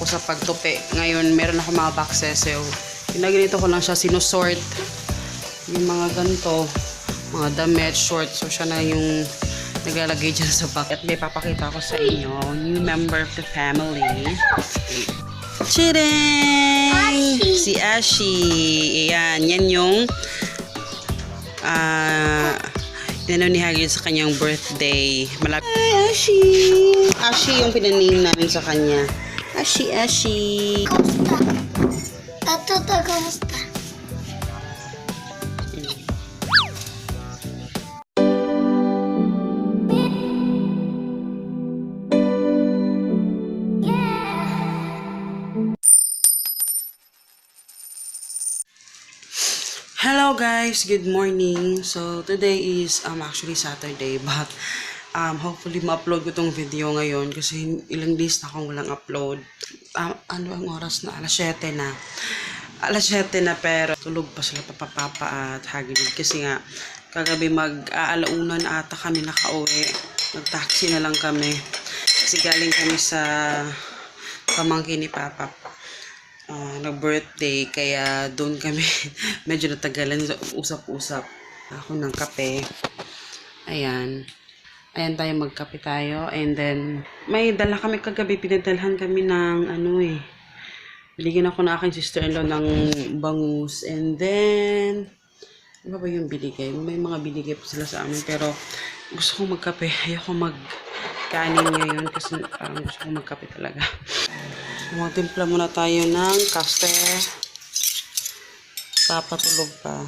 sa pagtupi. Ngayon, meron ako mga boxes. So, ginaganito ko lang siya, sinusort. Yung mga ganito, mga damit, short. So, siya na yung naglalagay dyan sa box. At may papakita ko sa inyo, new member of the family. Chideng! Si Ashi. Ayan, yan yung ni Hagrid sa kanyang birthday. Hi, Ashi! Ashi yung pinaname namin sa kanya. Ashi, Ashi! Tato, kamusta? Hello guys, good morning. So today is actually Saturday, but hopefully ma-upload ko tong video ngayon kasi ilang days na akong walang upload. Ano ang oras na? Alas 7 na. Alas 7 na pero tulog pa sila Papa at Hagrid kasi nga kagabi mag-aalauna na ata kami nakauwi. Nag-taxi na lang kami kasi galing kami sa pamangkin ni Papa. Nag-birthday, kaya doon kami medyo natagalan, usap-usap ako ng kape. Ayan tayo, magkape tayo, and then may dala kami kagabi, pinadalhan kami ng binigyan ako na aking sister-in-law ng bangus, and then ano ba yung binigay? May mga binigay po sila sa amin, pero gusto kong magkape, ayoko magkanin ngayon kasi parang gusto kong magkape talaga. Magtimpla muna tayo ng kape. Papatulog pa.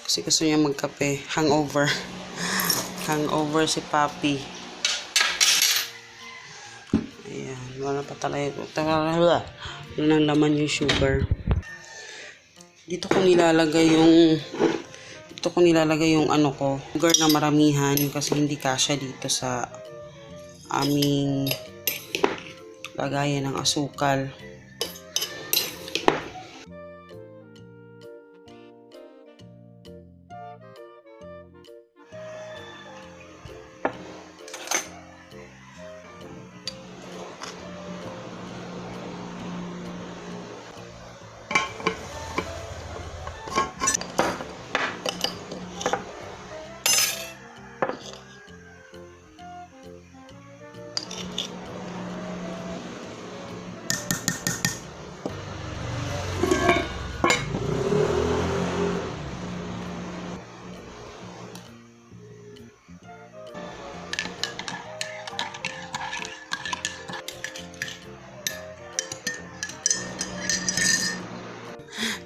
Kasi gusto niya magkape. Hangover. Hangover si Papi. Ayan. Wala pa talaga. Wala nang laman yung sugar. Dito ko nilalagay yung ano ko. Sugar na maramihan kasi hindi kasya dito sa aming lagayan ng asukal.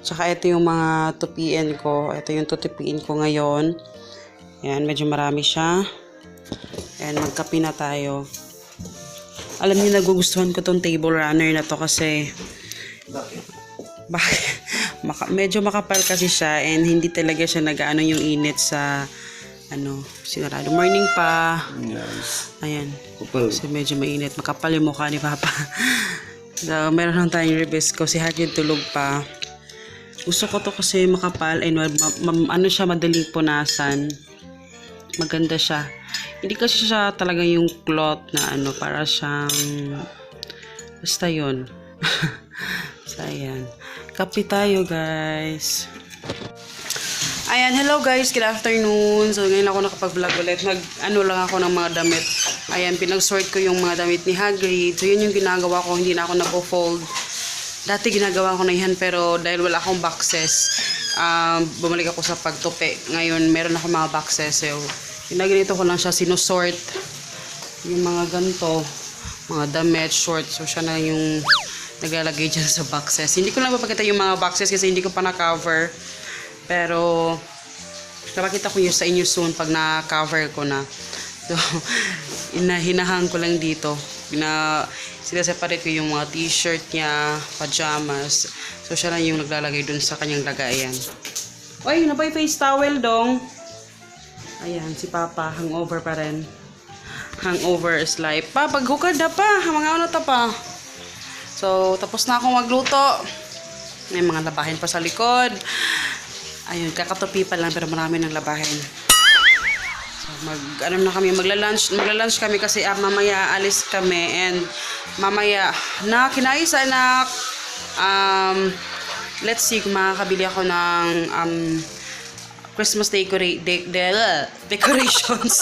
Tsaka ito yung mga tupiin ko. Ito yung tutupiin ko ngayon. Ayan, medyo marami siya. Ayan, magkape na tayo. Alam niyo, nagugustuhan ko tong table runner na to kasi medyo makapal kasi siya and hindi talaga siya nag-ano yung init sa sinarado. Morning pa. Yes. Ayan. Kapal. Kasi medyo mainit. Makapal yung mukha ni Papa. So, meron lang tayong ribis ko. Si Hagrid tulog pa. Gusto ko to kasi makapal and siya, madaling punasan. Maganda siya. Hindi kasi siya talaga yung cloth na para siyang basta yun. So, ayan. Kape tayo, guys. Ayan, hello guys, good afternoon. So, ngayon ako nakapag-vlog ulit. Lang ako ng mga damit. Ayan, pinag-sort ko yung mga damit ni Hagrid. So, yun yung ginagawa ko. Hindi na ako nag-fold. Dati ginagawa ko na yan, pero dahil wala akong boxes, bumalik ako sa pagtupi. Ngayon, meron ako mga boxes. So, ginaganito ko lang siya, sinusort. Yung mga ganito, mga damit, short. So, siya na yung naglalagay dyan sa boxes. Hindi ko lang papakita yung mga boxes kasi hindi ko pa na-cover. Pero, napakita ko yun sa inyo soon pag na-cover ko na. So, hinahang ko lang dito. Sinaseparate ko yung mga t-shirt niya, pajamas. So, siya lang yung naglalagay dun sa kanyang lagayan. Oy, nabay face towel dong. Ayan, si Papa, hangover pa rin. Hangover is life. Pa, paghukad na pa. Mga ano ta pa. So, tapos na akong magluto. May mga labahin pa sa likod. Ayun, kakatupi pa lang pero marami ng labahin. So, ano na kami, magla-lunch kami kasi mamaya alis kami and mamaya kinaisa anak. Let's see kung makakabili ako ng Christmas decorations.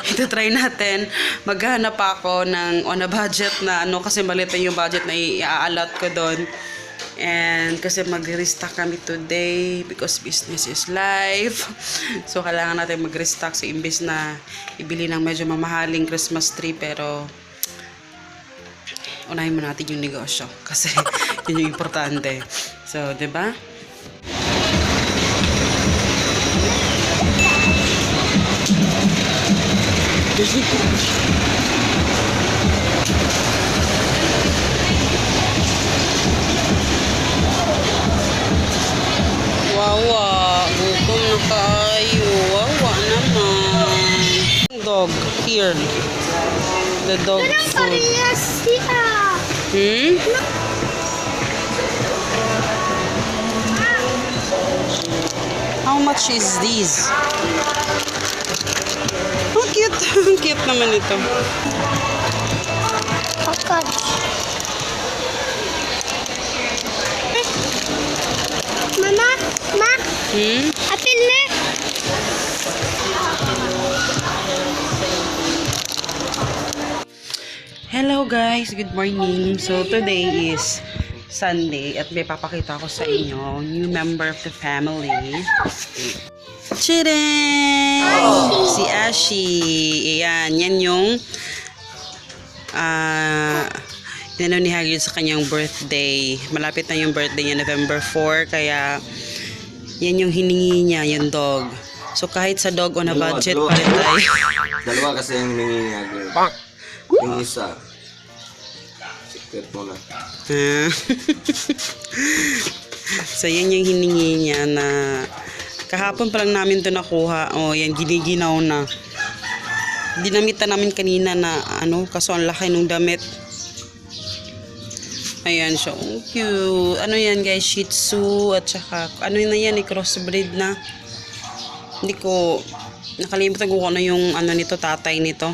Ito try natin. Maghanap ako ng on a budget na kasi maliit na yung budget na i-allot ko doon. And kasi mag-restock kami today because business is life. So kailangan natin mag-restock so imbes na ibili ng medyo mamahaling Christmas tree pero unahin mo natin yung negosyo kasi yun yung importante. So, 'di ba? Wawa, gutom na kayo. Wawa naman. Dog, here. The dog food. Hmm? How much is this? Oh, cute. Cute naman ito. Mama, ma, Hmm? apil na. Hello guys, good morning. So today is Sunday at may papakita ko sa inyo new member of the family. Tadam! Si Ashi. Ayan, yan yung inano ni Hagrid sa kanyang birthday. Malapit na yung birthday niya, November 4, kaya yan yung hiningi niya, yung dog. So kahit sa dog on a budget pa rin tayo. Dalawa kasi yung hiningi niya. Yung isa. Secret mo na. So yan yung hiningi niya na kahapon pa lang namin to nakuha. Oh, yan giniginaw na. Dinamitan namin kanina na kaso ang laki ng damit. Ayan siya. Oh, cute. Ano yan guys? Shih Tzu at saka ano na yan? Crossbreed na. Hindi ko nakalimutan ko kung ano yung nito, tatay nito.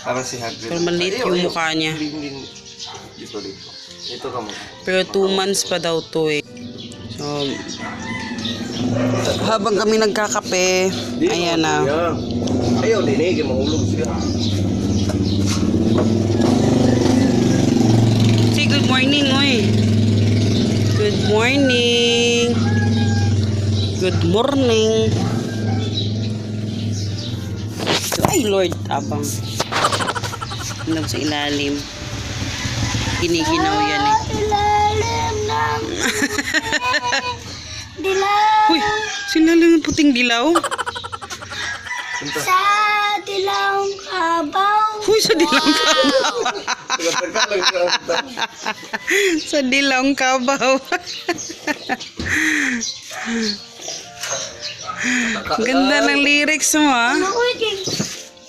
Para si Hagrid. Pero maliit yung mukha niya. Dito. Ito ka mo. Pero 2 months pa daw to eh. So, habang kami nagkakape, ayan na. Ayaw, dinig. Mahulog siya. Say good morning, oy. Good morning. Good morning. Ay, Lord, abang. Nandun sa ilalim. Giniginaw yan eh. Ilalim ng dilaw. Uy, sila lang ang puting dilaw. Sa dilawang kabaw. Uy, sa dilang kabaw. Sa dilang kabaw. Ganda ng lyrics mo, ha? Nakuiting.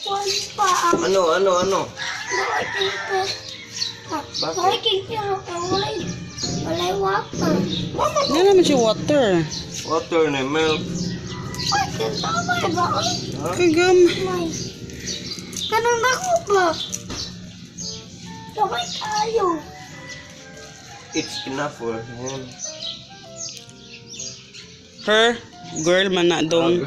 One pa ang Ano? nakuiting pa. Nakuiting pero walay water. Hindi naman siya water. Water na milk. Ay, tama ba? Kagam. May. Ganun ako ba? Sabay tayo. It's enough for him. Her, girl man na dong.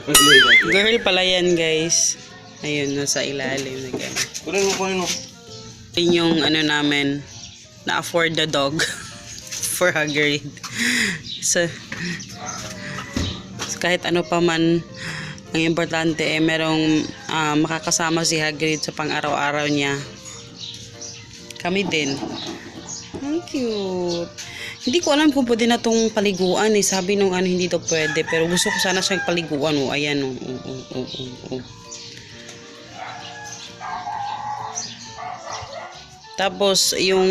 Girl pala yan, guys. Ayun, nasa ilalim na gano'n. Kunin mo. Yun yung namin, na-afford the dog for Hagrid. So, kahit ano pa man, ang importante merong makakasama si Hagrid sa pang-araw-araw niya. Kami din. Ang cute. Hindi ko alam kung pwede na tong paliguan eh. Sabi nung hindi to pwede. Pero gusto ko sana siyang paliguan. Oh, ayan. Oh. Tapos, yung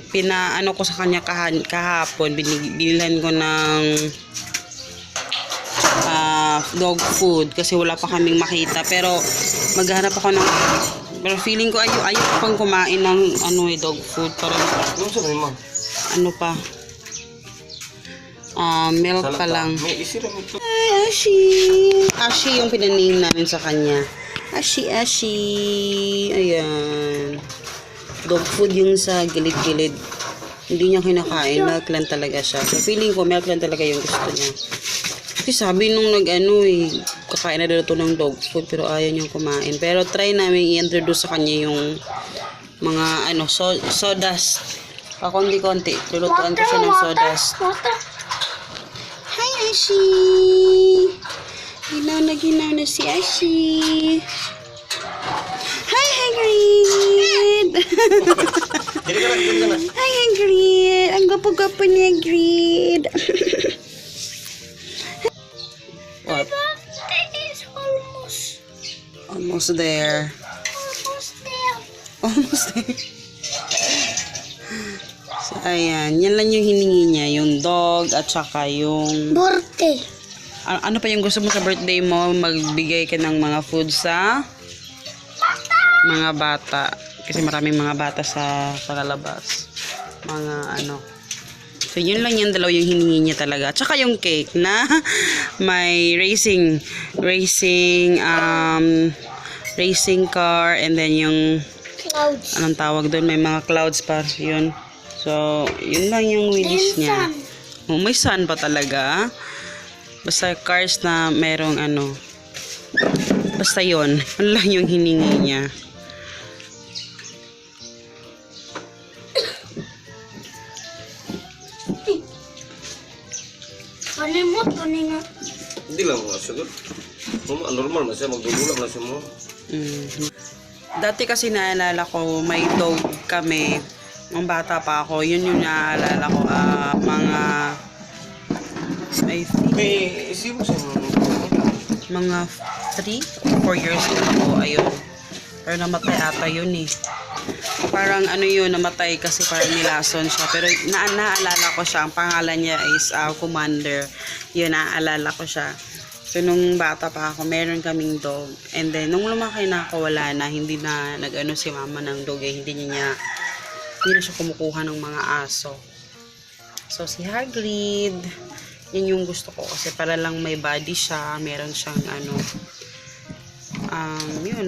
pinaano ko sa kanya kahapon, binilhan ko ng dog food kasi wala pa kaming makita. Pero, maghanap ako ng... Pero feeling ko ayaw pang kumain ng dog food. Parang, Ano sabi mo? ano pa? milk pa lang. May isira mo ito. Ay, Ashi. Ashi yung pinaname namin sa kanya. Ashi, Ashi. Ayan. Dog food yung sa gilid-gilid. Hindi niya kinakain. Milk lang talaga siya. So, feeling ko, milk lang talaga yung gusto niya. Kasi sabi nung kakain na daw ito ng dog food, pero ayaw niyang kumain. Pero try namin i-introduce sa kanya yung mga, sawdust. Pakonti-konti. Lulutuan ko siya ng sawdust. Water. Hi, Ashi! Ginaw na si Ashi. Hi, Hagrid! Hi, Hagrid! Ang gapo-gapo ni Hagrid. What? Birthday is Almost there. almost there. Almost there. So, ayan. Yan lang yung hiningi niya. Yung dog at saka yung... Birthday. Ano pa yung gusto mo sa birthday mo? Magbigay ka ng mga food sa mga bata. Kasi maraming mga bata sa pakalabas. Mga So, yun lang yung dalaw yung hiningi niya talaga. Tsaka yung cake na may racing car, and then yung Clouds. anong tawag doon, may mga clouds pa yun. So, yun lang yung wish niya. Oh, may sun pa talaga. Basta cars na merong basta yun. Yun lang yung hiningi niya. Palimot, paninga. Hindi lang mga sagot. Normal na siya. Magdudulak na siya mo. Dati kasi naalala ko, may dog kami. Nung bata pa ako, yun yung naalala ko. Mga, I think, May isip mo siya mga 3 or 4 years old ako. Ayun. Pero namatay ata yun eh. Parang namatay kasi parang nilason siya. Pero naalala ko siya. Ang pangalan niya is Commander. Yun, naalala ko siya. So, nung bata pa ako, meron kaming dog. And then, nung lumaki na ako, wala na. Hindi na si mama ng dog eh. Hindi na siya kumukuha ng mga aso. So, si Hagrid, yun yung gusto ko. Kasi para lang may body siya. Meron siyang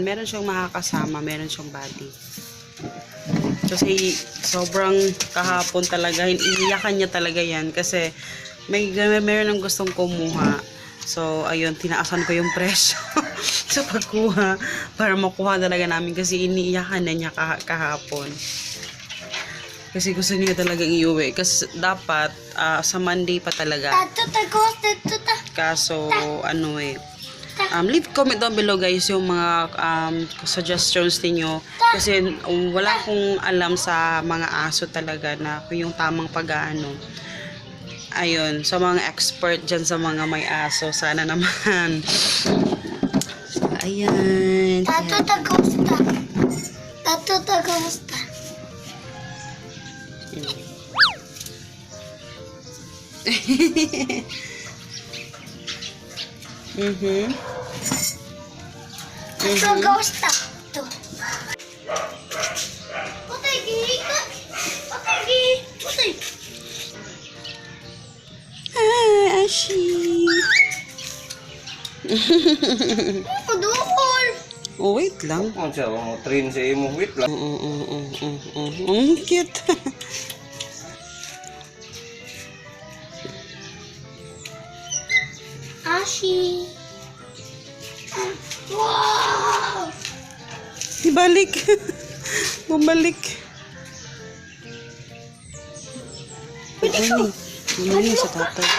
meron siyang makakasama. Meron siyang body. Kasi sobrang kahapon talaga. Iniyakan niya talaga yan. Kasi meron ng gustong kumuha. So, ayun, tinaasan ko yung presyo sa pagkuha para makuha talaga namin kasi iniiyakan na niya kahapon. Kasi gusto niya talagang iuwi. Kasi dapat sa Monday pa talaga. Kaso, leave comment down below guys yung mga suggestions niyo. Kasi wala akong alam sa mga aso talaga na kung yung tamang pag-aano. Ayun, sa mga expert dyan sa mga may aso, sana naman. So, ayan. Tato tagusta. Tagusta. Putay. Hi, Ashi. Doon. Oh, wait lang. Kung siya, mo train sa imo. Wait lang. Cute. Ashi. Wow. Ibalik. Bumalik. Bumalik sa tatay.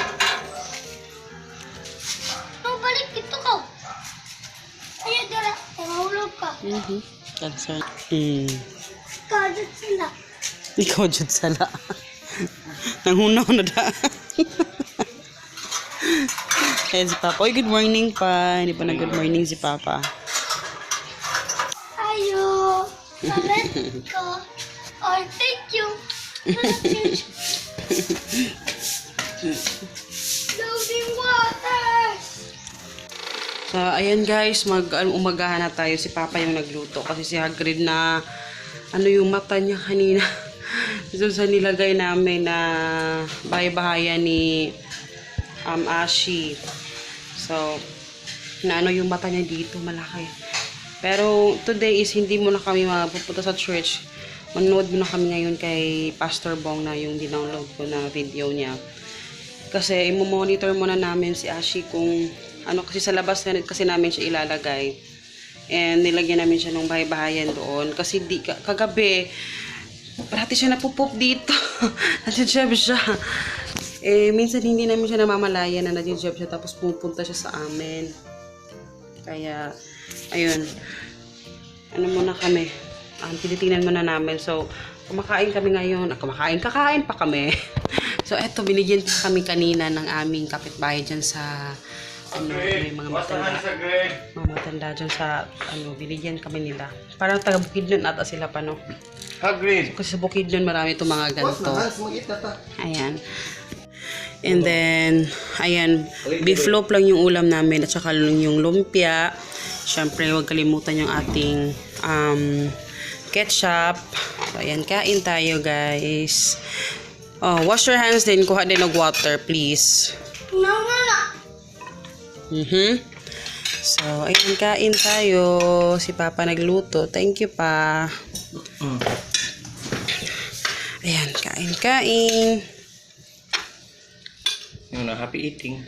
Balik dito ka. Ayan, dala. Nangahulog ka. Cancer. Kagat sila. Ikaw dyan sala. Nanghunaw na da. Ayan si Papa. Oy, good morning pa. Hindi pa na good morning si Papa. Ayo. Salit ko. Or thank you. Loading water. So, ayan guys, umagahan na tayo. Si Papa yung nagluto. Kasi si Hagrid na, yung mata niya kanina. So, sa nilagay namin na bahay-bahayan ni Ashi. So, naano yung mata niya dito, malaki. Pero today is hindi muna kami mapupunta sa church. Manood muna kami ngayon kay Pastor Bong na yung dinownload ko na video niya. Kasi imo-monitor muna namin si Ashi kung ano, kasi sa labas na kasi namin siya ilalagay. And nilagyan namin siya ng bahay-bahayan doon. Kasi kagabi, parati siya napupop dito. Nadjejeb siya. Minsan hindi namin siya namamalayan na nadjejeb siya tapos pupunta siya sa amin. Kaya, ayun. Ano muna kami? Tinitingnan muna namin. So, kumakain kami ngayon. Kakain pa kami. So, eto, binigyan pa kami kanina ng aming kapitbahay dyan sa, may mga matanda dyan sa, binigyan kami nila. Parang taga Bukidnon ata sila pa, no? Hagrid. Kasi sa Bukidnon marami itong mga ganito. Ayan. And then, ayan, beef loaf lang yung ulam namin at saka yung lumpia. Siyempre, huwag kalimutan yung ating ketchup. So, ayan, kain tayo, guys. Oh, wash your hands din. Kuha din ng water, please. No. So, ayan, kain tayo. Si Papa nagluto. Thank you, Pa. Ayan, kain. Yun na, happy eating.